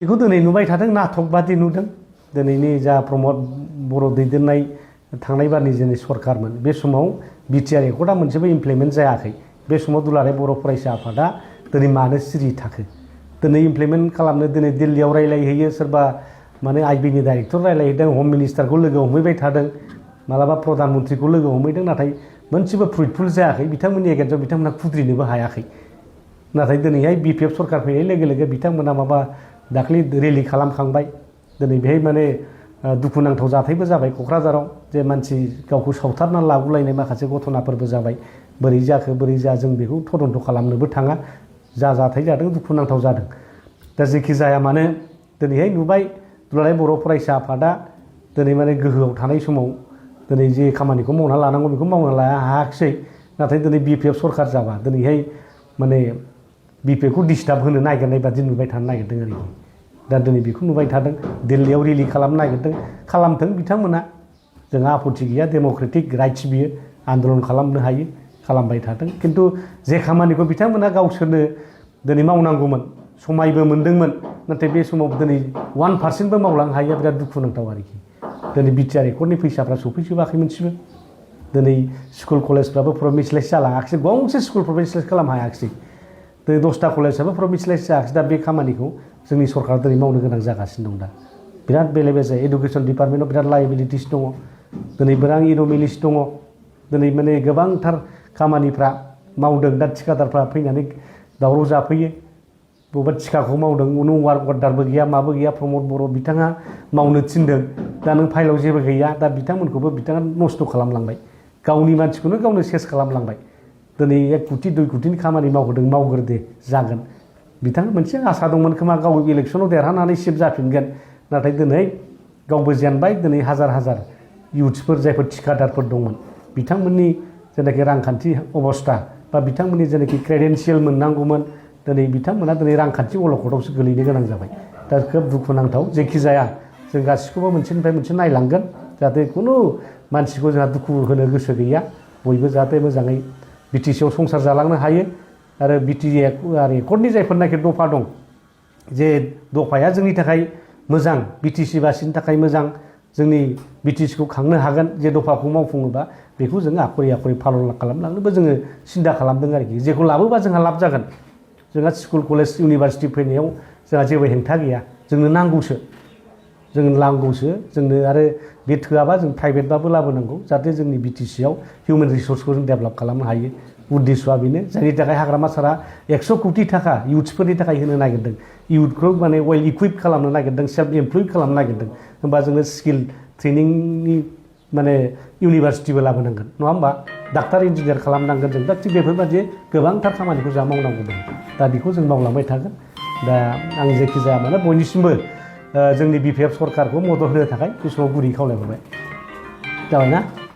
बेखौ दिनै नुबाय थादों नाटक बादि नुदों दिनैनि जा प्रमद बर' दैदेननाय थांनाय बारनि जोंनि सरकारमोन बे समाव बिटिआर एकर्डआ मोनसेबो इमप्लिमेन्ट जायाखै बे समाव दुलाराय बर' फरायसा आफादा दिनै मानो सिरि थाखो दिनै इमप्लिमेन्ट खालामनो दिनै दिल्लीयाव रायलायहैयो सोरबा माने आइबिनि डाइरेक्टर रायलायहैदों हम मिनिस्टारखौ लोगो हमहैबाय थादों मालाबा प्रधान मन्त्रिखौ लोगो हमहैदों नाथाय मोनसेबो फ्रुइटफुल जायाखै बिथांमोननि एगेन्स्टआव बिथांमोना खुद्रिनोबो हायाखै नाथाय दिनैहाय बिपिएफ सरकार फैनाय लोगो लोगो बिथांमोना माबा दाख्लै रेलि खालामखांबाय दिनै बेहाय माने दुखुनांथाव जाथायबो जाबाय क'क्राझाराव जे मानसि गावखौ सावथारना लाबोलायनाय माखासे घटनाफोरबो जाबाय बोरै जाखो बोरै जा जों बेखौ तदन्त खालामनोबो थाङा जा जाथाय जादों दुखुनांथाव जादों दा जेखि जाया मानो दिनैहाय नुबाय दुलाराय बर' फरायसा आफादा दिनै माने गोहोआव थानाय समाव दिनै जे खामानिखौ मावना लानांगौ बेखौ मावना लानो हायाखिसै नाथाय दिनै बिपिएफ सरकार जाबा दिनैहाय माने बिपिएफखौ डिस्टार्ब होनो नागिरनाय बादि नुबाय थानो नागिरदों आरोखि दा दिनै बेखौ नुबाय थादों दिल्लीयाव रेलि खालामनो नागिरदों खालामथों बिथांमोना जोंहा आपत्ति गैया डेम'क्रेटिक राइट्स बियो आन्दलन खालामनो हायो खालामबाय थादों खिन्थु जे खामानिखौ बिथांमोना गावसोरनो दिनै मावनांगौमोन समायबो मोन्दोंमोन नाथाय बे समाव दिनै 1% मावलांनो हायिया बिराद दुखुनांथाव आरोखि दिनै बिटिआर एकर्डनि फैसाफ्रा सफैजोबाखै मोनसेबो दिनै स्कुल कलेजफ्राबो प्रमिसलाइज जालाङाखिसै गंसे स्कुल प्रमिसलाइज खालामनो हायाखिसै दिनै 10टा कलेजआबो प्रमिसलाइज जायाखिसै दा बे खामानिखौ जोंनि सरकारा दिनै मावनो गोनां जागासिनो दं दा बिराद बेले बेजे एडुकेसन डिपार्टमेन्टआव बिराद लायबिलिटिस दङ दिनै बिराद इन'मेलिस दङ दिनै माने गोबांथार खामानिफ्रा मावदों दा थिखादारफ्रा फैनानै दावराव जाफैयो बबेबा थिखाखौ मावदों उनाव अर्डारबो गैया माबो गैया प्रमद बर' बिथाङा मावनो थिनदों दा नों फाइलाव जेबो गैया दा बिथांमोनखौबो बिथाङा नस्थ' खालामलांबाय गावनि मानसिखौनो गावनो सेस खालामलांबाय दिनै 1 कोटि 2 कोटिनि खामानि मावहोदों मावग्रोदे जागोन बिथाङा मोनसे आसा दंमोन खोमा गाव इलेक्सनाव देरहानानै सिफ जाफिनगोन नाथाय दिनै गावबो जेनबाय दिनै हाजार हाजार इउथ्सफोर जायफोर थिखादारफोर दंमोन बिथांमोननि जेनाखि रांखान्थि अबस्था बा बिथांमोननि जेनाखि क्रेडेन्सियेल मोननांगौमोन दिनै बिथांमोना दिनै रांखान्थि अलखदावसो गोलैनो गोनां जाबाय दा खोब दुखुनांथाव जेखि जाया जों गासिखौबो मोनसेनिफ्राय मोनसे नायलांगोन जाहाथे खुनु मानसिखौ जोंहा दुखु होनो गोसो गैया बयबो जाहाथे मोजाङै बिटिसिआव संसार जालांनो हायो आरो बिटिआर एकर्डनि जायफोरनाखि दफा दं जे दफाया जोंनि थाखाय मोजां बिटिसि बासिनि थाखाय मोजां जोंनि बिटिसिखौ खांनो हागोन जे दफाखौ मावफुङोबा बेखौ जोङो आखरि आखरि फालन खालामलांनोबो जोङो सिन्था खालामदों आरोखि जेखौ लाबोबा जोंहा लाब जागोन जोंहा स्कुल कलेज इउनिभारसिटि फैनायाव जोंहा जेबो हेंथा गैया जोंनो नांगौसो जोंनो आरो बे थोआबा जों प्राइभेटबाबो लाबोनांगौ जाहाथे जोंनि बिटिसिआव हिउमेन रिसर्सखौ जों डेभेलप खालामनो हायो उद्देश्यआ बेनो जायनि थाखाय हाग्रामा सारा 100 कोटि थाखा इउथ्सफोरनि थाखाय होनो नागिरदों इउथखौ माने वेल इकुइप खालामनो नागिरदों सेल्फ एमप्लयड खालामनो नागिरदों होमबा जोङो स्किल ट्रेनिंनि माने इउनिभारसिटिबो लाबोनांगोन नङा होमबा डाक्टार इन्जिनियार खालामनांगोन जों दा थिग बेफोरबायदि गोबांथार खामानिखौ जोंहा मावनांगौ दं दा बेखौ जों मावलांबाय थागोन दा आं जेखि जाया माने बयनिसिमबो जोंनि बिपिएफ सरकारखौ मदद होनो थाखाय बे समाव गुरै खावलायहरबाय जाबायना